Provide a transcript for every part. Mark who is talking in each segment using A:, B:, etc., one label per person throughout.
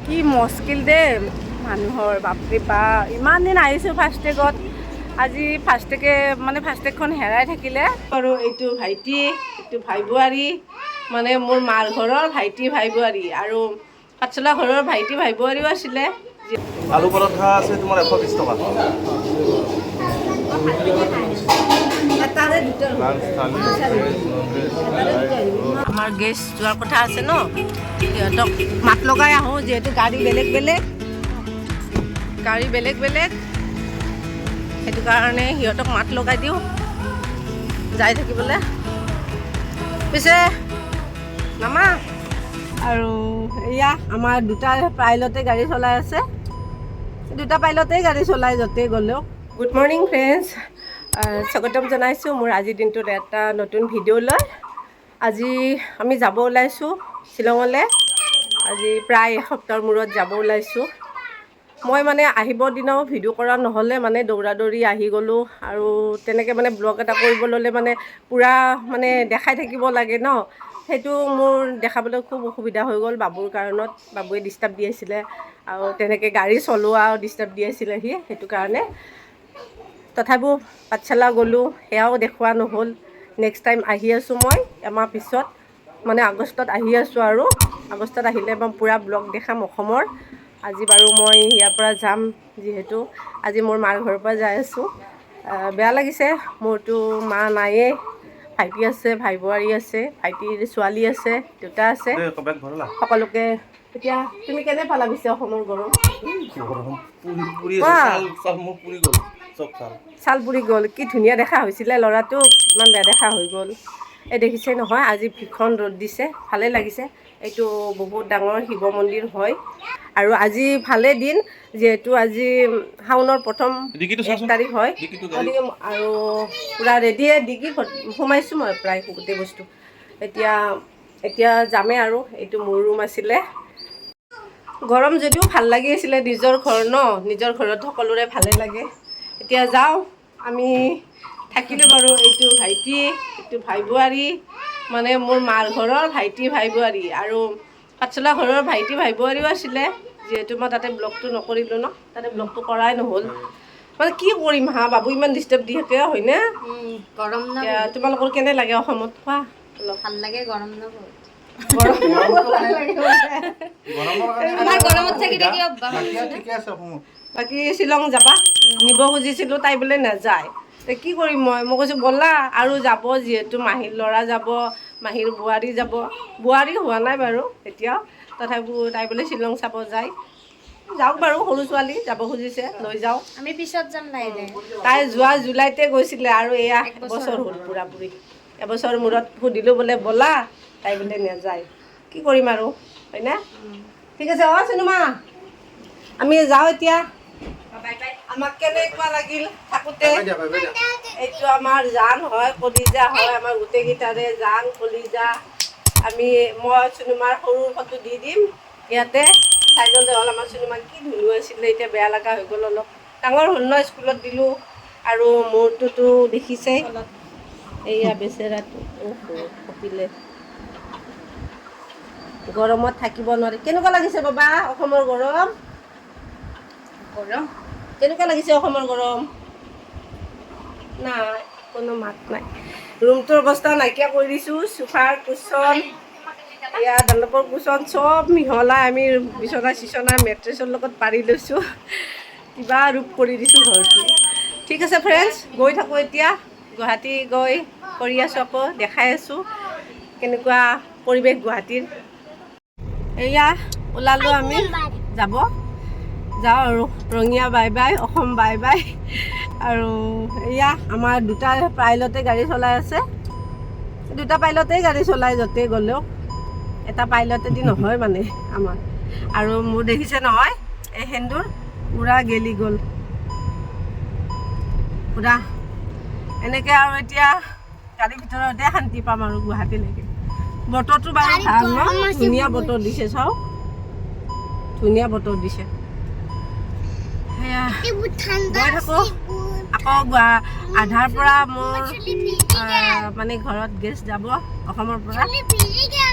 A: কি মস্কিল দেই মানুহৰ, বাপৰে বাপ! ইমান দিন আহিছোঁ ফাষ্টেগত, আজি ফাষ্টেগে মানে ফাষ্টেগখন হেৰাই থাকিলে। আৰু এইটো ভাইটি, এইটো ভাই বোৱাৰী, মানে মোৰ মাৰ ঘৰৰ ভাইটি ভাই বোৱাৰী আৰু পাঠশালা ঘৰৰ ভাইটি ভাই বোৱাৰীও আছিলে।
B: আলু পৰঠা আছে তোমাৰ 120 টকা।
A: তাৰে দুটা।
B: লাঞ্চ থালি, ভেজ, নন ভেজ।
A: আমাৰ গেষ্ট যোৱাৰ কথা আছে ন, সিহঁতক মাত লগাই আহোঁ। যিহেতু গাড়ী বেলেগ বেলেগ, গাড়ী বেলেগ বেলেগ, সেইটো কাৰণে সিহঁতক মাত লগাই দিওঁ যাই থাকিবলৈ। পিছে মামা আৰু এয়া আমাৰ দুটা পাইলটে গাড়ী চলাই আছে। দুটা পাইলটেই গাড়ী চলাই য'তেই গ'লেও। গুড মৰ্ণিং ফ্ৰেণ্ডছ, স্বাগতম জনাইছোঁ মোৰ আজিৰ দিনটোত এটা নতুন ভিডিঅ' লৈ। আজি আমি যাব ওলাইছোঁ শ্বিলঙলৈ। আজি প্ৰায় এসপ্তাহৰ মূৰত যাব ওলাইছোঁ। মই মানে আহিবৰ দিনাও ভিডিঅ' কৰা নহ'লে, মানে দৌৰা দৌৰি আহি গ'লোঁ আৰু তেনেকৈ মানে ব্লগ এটা কৰিব ল'লে মানে পূৰা মানে দেখাই থাকিব লাগে ন, সেইটো মোৰ দেখাবলৈ খুব অসুবিধা হৈ গ'ল বাবুৰ কাৰণত। বাবুৱে ডিষ্টাৰ্ব দি আছিলে আৰু তেনেকৈ গাড়ী চলোৱাও ডিষ্টাৰ্ব দি আছিলে সি, সেইটো কাৰণে। তথাপিও পাঠশালা গ'লোঁ, সেয়াও দেখুওৱা নহ'ল। নেক্সট টাইম আহি আছোঁ মই এমাহ পিছত, মানে আগষ্টত আহি আছোঁ আৰু আগষ্টত আহিলে মই পূৰা ব্লগ দেখাম অসমৰ। আজি বাৰু মই ইয়াৰ পৰা যাম, যিহেতু আজি মোৰ মাৰ ঘৰৰ পৰা যাই আছোঁ। বেয়া লাগিছে, মোৰতো মা নায়েই। ভাইটি আছে, ভাই বোৱাৰী আছে, ভাইটিৰ ছোৱালী আছে, দেউতা আছে।
B: বেগ ভৰালা?
A: সকলোকে। এতিয়া তুমি কেনে পালা পিছে অসমৰ গৰম?
B: গৰম পুৰি পুৰি আছে। চাল চাল মোৰ পুৰি গ'ল চব চাল।
A: ছাল পুৰি গ'ল। কি ধুনীয়া দেখা হৈছিলে ল'ৰাটোক, ইমান বেয়া দেখা হৈ গ'ল। এই দেখিছে নহয়, আজি ভীষণ ৰ'দ দিছে, ভালেই লাগিছে। এইটো বহুত ডাঙৰ শিৱ মন্দিৰ হয় আৰু আজি ভালে দিন, যিহেতু আজি শাওনৰ প্ৰথম
B: ডিকিটো
A: 1
B: চাচোন।
A: তাৰিখ হয়।
B: ডিকিটো গাড়ী।
A: আৰু পূৰা ৰেডিয়ে, ডিকি সোমাইছোঁ মই প্ৰায় গোটেই বস্তু। এতিয়া এতিয়া যামেই আৰু। এইটো মোৰ ৰুম আছিলে। গৰম যদিও ভাল লাগি আছিলে, নিজৰ ঘৰ ন, নিজৰ ঘৰত সকলোৰে ভালে লাগে। এতিয়া যাওঁ আমি। থাকিলোঁ বাৰু। এইটো ভাইটি, এইটো ভাই বোৱাৰী, মানে মোৰ মাৰ ঘৰৰ ভাইটি ভাই বোৱাৰী আৰু পাঠশালা ঘৰৰ ভাইটি ভাই বোৱাৰীও আছিলে। যিহেতু মই তাতে ব্লগটো নকৰিলোঁ ন, তাতে ব্লগটো কৰাই নহ'ল। মানে কি কৰিম হা, বাবু ইমান ডিষ্টাৰ্ব দি থাকে, হয়নে?
C: গৰম না।
A: এতিয়া তোমালোকৰ কেনে লাগে অসমত, কোৱা অলপ।
C: ভাল লাগে, গৰম না বহুত।
A: গৰম।
B: গৰমৰ কাৰণে।
C: আমাৰ গৰমত থাকি থাকি অভ্যাস
B: বাকী আৰু ঠিকে আছে অসমত।
A: বাকী শ্বিলং যাবা নিব খুজিছিলোঁ, তাই বোলে নাযায়। তে কি কৰিম মই? মই কৈছোঁ ব'লা। আৰু যাব যিহেতু মাহীৰ ল'ৰা যাব, মাহীৰ বোৱাৰী যাব। বোৱাৰী হোৱা নাই বাৰু এতিয়াও। তথাপিও তাই বোলে শ্বিলং চাব যায়। যাওক বাৰু, সৰু ছোৱালী, যাব খুজিছে, লৈ যাওঁ।
C: আমি পিছত যাম লাহে লাহে।
A: তাই যোৱা জুলাইতে গৈছিলে আৰু এয়া এবছৰ হ'ল পূৰাপূৰি। এবছৰ মূৰত সুধিলোঁ বোলে ব'লা, তাই বোলে নাযায়। কি কৰিম আৰু, হয়নে? ঠিক আছে। অঁ চিনেমা, আমি যাওঁ এতিয়া। আমাক কেনেকুৱা লাগিল থাকোঁতে? এইটো আমাৰ জান হয়, কলিজা হয়, আমাৰ গোটেইকেইটাৰে জান কলিজা। আমি মই চিনেমাৰ সৰু ফটো দি দিম ইয়াতে, চাই ল'লে হ'ল। আমাৰ চিনেমা কি ধুনীয়া আছিলে, এতিয়া বেয়া লগা হৈ গ'ল অলপ। ডাঙৰ হ'ল ন, স্কুলত দিলোঁ। আৰু মোৰটোতো দেখিছেই। এইয়া বেচেৰাটো, অহ কঁপিলে, গৰমত থাকিব নোৱাৰে। কেনেকুৱা লাগিছে বাবা অসমৰ গৰম?
C: গৰম।
A: কেনেকুৱা লাগিছে অসমৰ গৰম? নাই, কোনো মাত নাই। ৰুমটোৰ অৱস্থা নাইকিয়া কৰি দিছোঁ। চোফাৰ কুচন, এয়া ডানলপৰ কুচন চব মিহলাই আমি বিচনা চিচনা মেট্ৰেছৰ লগত পাৰি লৈছোঁ। কিবা ৰূপ কৰি দিছোঁ ঘৰটো। ঠিক আছে ফ্ৰেণ্ডছ, গৈ থাকোঁ এতিয়া। গুৱাহাটী গৈ কৰি আছোঁ, আকৌ দেখাই আছোঁ কেনেকুৱা পৰিৱেশ গুৱাহাটীৰ। এয়া ওলালোঁ আমি যাব। যাওঁ আৰু। Rangia bye bye, Assam bye bye. আৰু এয়া আমাৰ দুটা পাইলটে গাড়ী চলাই আছে। দুটা পাইলটেই গাড়ী চলাই য'তেই গ'লেও, এটা পাইলটেদি নহয় মানে আমাৰ। আৰু মোৰ দেখিছে নহয়, এই সেন্দুৰ পূৰা গেলি গ'ল পূৰা এনেকৈ। আৰু এতিয়া গাড়ীৰ ভিতৰতে শান্তি পাম আৰু গুৱাহাটীলৈকে। বতৰটো বাৰু ভাল ন, ধুনীয়া বতৰ দিছে। চাওক, ধুনীয়া বতৰ দিছে। সেয়া গৈ থাকোঁ। আকৌ আকৌ আধাৰ পৰা মোৰ মানে ঘৰত গেষ্ট যাব অসমৰ পৰা।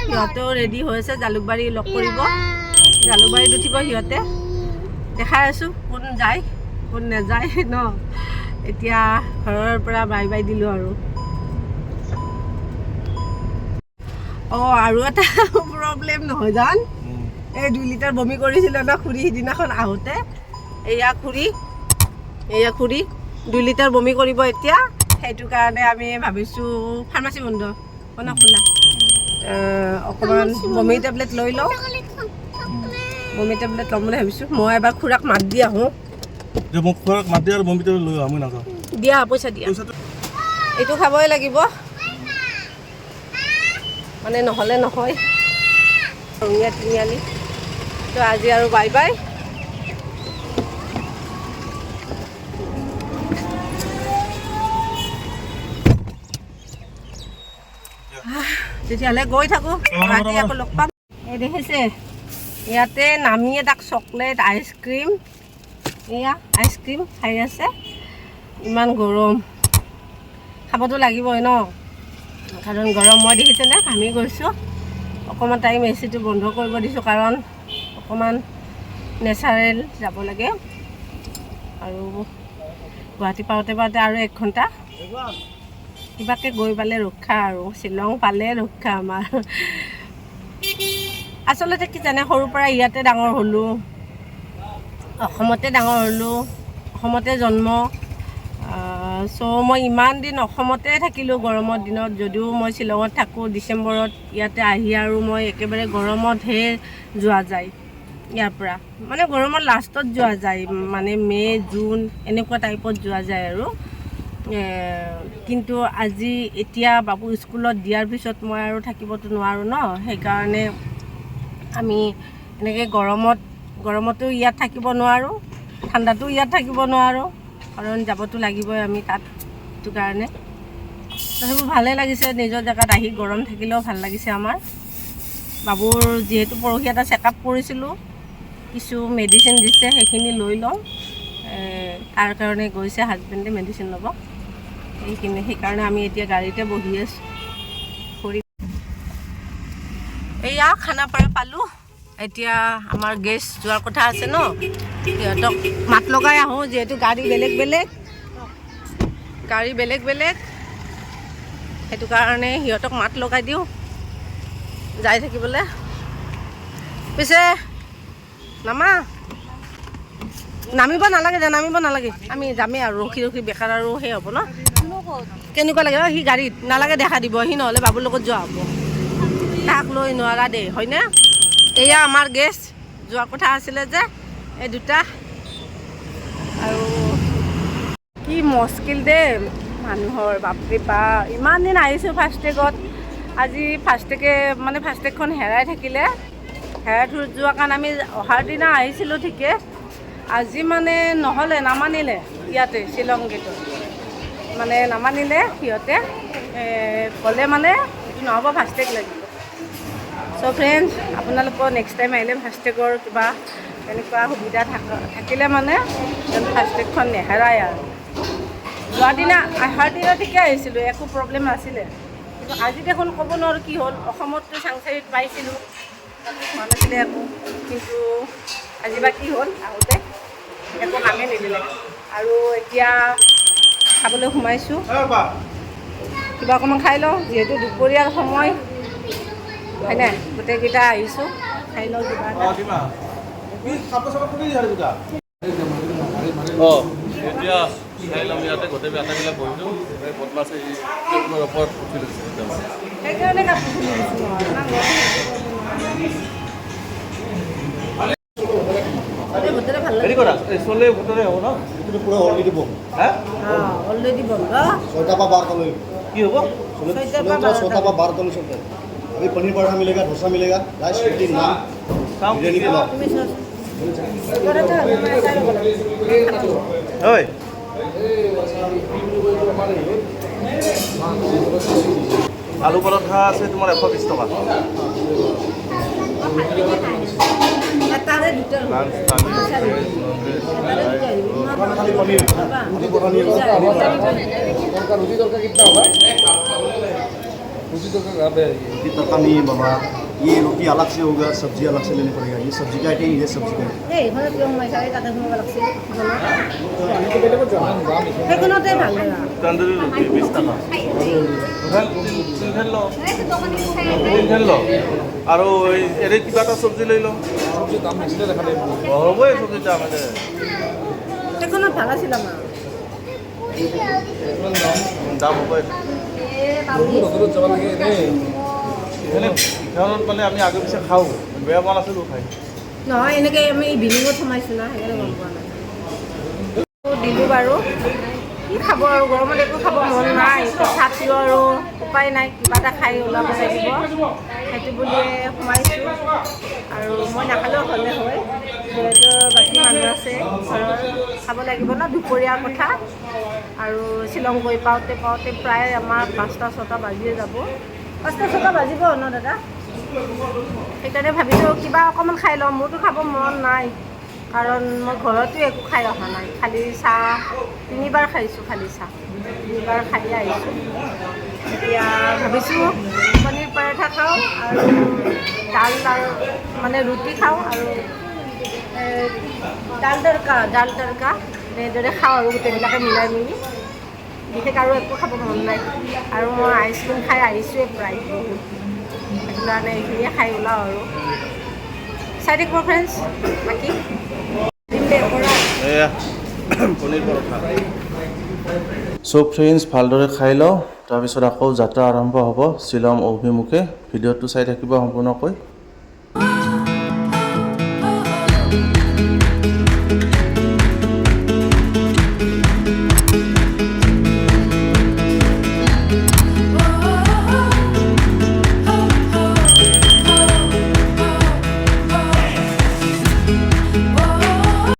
A: সিহঁতেও ৰেডি হৈ আছে, জালুকবাৰী লগ কৰিব, জালুকবাৰীত উঠিব সিহঁতে। দেখাই আছোঁ কোন যায় কোন নাযায় ন। এতিয়া ঘৰৰ পৰা বাই বাই দিলোঁ আৰু। অঁ, আৰু এটা প্ৰব্লেম নহয় জান, এই 2 লিটাৰ বমি কৰিছিলে ন খুৰী সিদিনাখন আহোঁতে। এয়া খুৰী, এয়া খুৰী 2 লিটাৰ বমি কৰিব এতিয়া। সেইটো কাৰণে আমি ভাবিছোঁ ফাৰ্মাচী বন্ধ শুনা খোলা, অকণমান বমি টেবলেট লৈ লওঁ। বমি টেবলেট ল'ম বুলি ভাবিছোঁ। মই এবাৰ খুৰাক মাত দি আহোঁ।
B: যে মোক খুৰাক মাত দিয়া আৰু বমি টেবলেট লৈ আহা, মই নাযাওঁ।
A: দিয়া, পইচা দিয়া।
B: পইচাটো।
A: এইটো খাবই লাগিব মানে, নহ'লে নহয়। ৰঙীয়া তিনিআলি। তো আজি আৰু বাই বাই। তেতিয়াহ'লে গৈ থাকোঁ, ৰাতি আকৌ লগ পাম। এই দেখিছে, ইয়াতে নামিয়ে তাক চকলেট, আইচক্ৰীম, এয়া আইচক্ৰীম খাই আছে। ইমান গৰম, খাবতো লাগিবই ন, কাৰণ গৰম। মই দেখিছেনে ঘামি গৈছোঁ। অকণমান টাইম এচিটো বন্ধ কৰিব দিছোঁ, কাৰণ অকণমান নেচাৰেল যাব লাগে। আৰু গুৱাহাটী পাওঁতে পাওঁতে আৰু এক ঘণ্টা। কিবাকৈ গৈ পালে ৰক্ষা আৰু, শ্বিলং পালে ৰক্ষা আমাৰ। আচলতে কি জানে, সৰুৰ পৰা ইয়াতে ডাঙৰ হ'লোঁ, অসমতে ডাঙৰ হ'লোঁ, অসমতে জন্ম। চ' মই ইমান দিন অসমতে থাকিলোঁ গৰমৰ দিনত, যদিও মই শ্বিলঙত থাকোঁ ডিচেম্বৰত ইয়াতে আহি আৰু মই একেবাৰে গৰমতহে যোৱা যায় ইয়াৰ পৰা, মানে গৰমৰ লাষ্টত যোৱা যায়, মানে মে' জুন এনেকুৱা টাইপত যোৱা যায় আৰু। কিন্তু আজি এতিয়া বাবু স্কুলত দিয়াৰ পিছত মই আৰু থাকিবতো নোৱাৰোঁ ন, সেইকাৰণে আমি এনেকৈ গৰমতো ইয়াত থাকিব নোৱাৰোঁ, ঠাণ্ডাতো ইয়াত থাকিব নোৱাৰোঁ, কাৰণ যাবতো লাগিবই আমি তাত। সেইটো কাৰণে তথাপিও ভালেই লাগিছে নিজৰ জেগাত আহি, গৰম থাকিলেও ভাল লাগিছে আমাৰ। বাবুৰ যিহেতু পৰহি এটা চেকআপ কৰিছিলোঁ, কিছু মেডিচিন দিছে, সেইখিনি লৈ লওঁ। তাৰ কাৰণে গৈছে হাজবেণ্ডে মেডিচিন ল'ব সেইখিনি, সেইকাৰণে আমি এতিয়া গাড়ীতে বহি আছোঁ। ফুৰি এয়া খানাপাৰা পালোঁ। এতিয়া আমাৰ গেষ্ট যোৱাৰ কথা আছে ন, সিহঁতক মাত লগাই আহোঁ, যিহেতু গাড়ী বেলেগ বেলেগ, গাড়ী বেলেগ বেলেগ, সেইটো কাৰণে সিহঁতক মাত লগাই দিওঁ যাই থাকিবলৈ। পিছে নামা, নামিব নালাগে দে, নামিব নালাগে, আমি যামেই আৰু। ৰখি ৰখি বেকাৰ আৰু সেই হ'ব ন। কেনেকুৱা লাগে? সি গাড়ীত নালাগে দেখা দিব সি, নহ'লে বাবুৰ লগত যোৱা হ'ব, তাক লৈ নোৱাৰা দেই, হয়নে? এয়া আমাৰ গেষ্ট যোৱাৰ কথা আছিলে যে, এই দুটা। আৰু কি মস্কিল দেই মানুহৰ, বাপৰে বাপ! ইমান দিন আহিছোঁ ফাষ্টেগত, আজি ফাষ্টেগে মানে ফাষ্টেগখন হেৰাই থাকিলে। হেৰাই থৈ যোৱাৰ কাৰণে আমি অহাৰ দিনা আহিছিলোঁ ঠিকে, আজি মানে নহ'লে, নামানিলে ইয়াতে শ্বিলং গেটত, মানে নামানিলে সিহঁতে। ক'লে মানে এইটো নহ'ব, ফাষ্টেগ লাগিব। চ' ফ্ৰেণ্ডছ, আপোনালোকৰ নেক্সট টাইম আহিলে ফাষ্টেগৰ কিবা তেনেকুৱা সুবিধা থাকিলে মানে যেন ফাষ্টেগখন নেহেৰায় আৰু। যোৱাৰ দিনা, অহাৰ দিনা ঠিকে আহিছিলোঁ, একো প্ৰব্লেম নাছিলে, কিন্তু আজি দেখোন ক'ব নোৱাৰোঁ কি হ'ল। অসমততো চাংচাৰিত পাইছিলোঁ, তাতো হোৱা নাছিলে একো, কিন্তু আজি বা কি হ'ল, আহোঁতে একো কামেই নিদিলে। আৰু এতিয়া খাবলৈ সোমাইছোঁ, কিবা অকণমান খাই লওঁ, যিহেতু দুপৰীয়াৰ সময় হয়নে। গোটেইকেইটা আহিছোঁ, খাই লওঁ কিবা এটা।
B: অঁ, এতিয়া খাই ল'ম ইয়াতে। গোটেই আটাইবিলাক বহিছোঁ। এই বদমাছ এই টেবুলৰ ওপৰত উঠি লৈছে একদম।
A: সেইকাৰণে কাপোৰ খুলি দিছোঁ নহয়, ইমান গৰম। গোটেই ভাল।
B: হেৰি কৰা, এই চলে ভটৰে হ'ব ন?
D: এইটো পুৰা অলৰেডি বন্ধ।
B: হা?
A: অলৰেডি বন্ধ।
D: 6টাৰ পৰা 12টালৈ।
B: কি হ'ব?
A: 6টাৰ পৰা।
D: 6টাৰ পৰা 12টালৈ চলता है। अभी पनीर पराठा मिलेगा, डोसा मिलेगा, राइस, रोटी, नान,
B: চাওঁ।
D: बिरयानी, पुलाव।
A: তুমি চোৱাচোন। পৰঠা মই চাই ল'ব লাগিব।
B: হয়। আলু পৰঠা আছে তোমাৰ 120 টকা।
A: এটাৰে দুটা।
B: Lunch thali, veg, non veg.
D: खाली पनीर, रोटी पराठा नहीं होगा, पनीर पराठा।
E: रोटी तड़का कितना होगा? रोटी तड़का कहाँ पे है ये?
D: रोटी तड़का नहीं है बाबा, ये रोटी अलग से होगा, सब्जी अलग से लेने पड़ेगा। ये सब्जी का आइटम, ये सब्जी का आइटम।
A: এই এইখনত কিয় সোমাইছা? এই তাতে সোমাব লাগছিল। সেইখনতে ভাল লগা।
B: তন্দুৰী ৰুটি 20 টকা। তিনখন ল, তিনখন ল। আৰু এই এনে কিবা এটা চব্জি লৈ লওঁ।
E: সবজি দাম বেছি দেখা লাগিব।
B: হ'বই চব্জিৰ দাম এনে।
A: সেইখনত ভাল আছিল আমাৰ।
E: ইমান দাম।
B: দাম হ'বই।
E: হোটেলত যাব লাগে এনেই।
B: ইফালে ইখনত মানে আমি আগে পিছে খাওঁ, বেয়া পোৱা নাছিলোঁ খাই।
A: নহয়, এনেকৈ আমি ইভিনিঙত সোমাইছোঁ না, সেইকাৰণে গম পোৱা নাই। দিলোঁ বাৰু। কি খাব আৰু, গৰমত একো খাব মন নাই। তথাপিও আৰু উপায় নাই, কিবা এটা খাই ওলাব লাগিব, সেইটো বুলিয়ে সোমাইছোঁ। আৰু মই নাখালেও হ'লে হয়, যিহেতু বাকী মানুহ আছে ঘৰৰ, খাব লাগিব ন। দুপৰীয়াৰ কথা। আৰু শ্বিলং গৈ পাওঁতে পাওঁতে প্ৰায় আমাৰ 5টা 6টা বাজিয়ে যাব। 5টা 6টা বাজিব ন দাদা? সেইকাৰণে ভাবিছোঁ কিবা অকণমান খাই লওঁ। মোৰতো খাব মন নাই, কাৰণ মই ঘৰতো একো খাই অহা নাই। খালি চাহ তিনিবাৰ খাইছোঁ, খালি চাহ তিনিবাৰ খাই আহিছোঁ। এতিয়া ভাবিছোঁ পনীৰ পৰঠা খাওঁ আৰু দাল আৰু মানে ৰুটি খাওঁ আৰু দাল তৰকা, দাল তৰকা এনেদৰে খাওঁ আৰু গোটেইবিলাকে মিলাই মিলি। বিশেষ আৰু একো খাব মন নাই। আৰু মই আইচক্ৰীম খাই আহিছোঁৱে প্ৰায় বহুত, সেইটো কাৰণে এইখিনিয়ে খাই ওলাওঁ আৰু চাই থাকিব ফ্ৰেণ্ডছ। বাকী দিম দে কৰা।
B: এয়া পনীৰ পৰঠা। চ' ফ্ৰেণ্ডছ, ভালদৰে খাই লওঁ, তাৰপিছত আকৌ যাত্ৰা আৰম্ভ হ'ব শ্বিলং অভিমুখে। ভিডিঅ'টো চাই থাকিব সম্পূৰ্ণকৈ।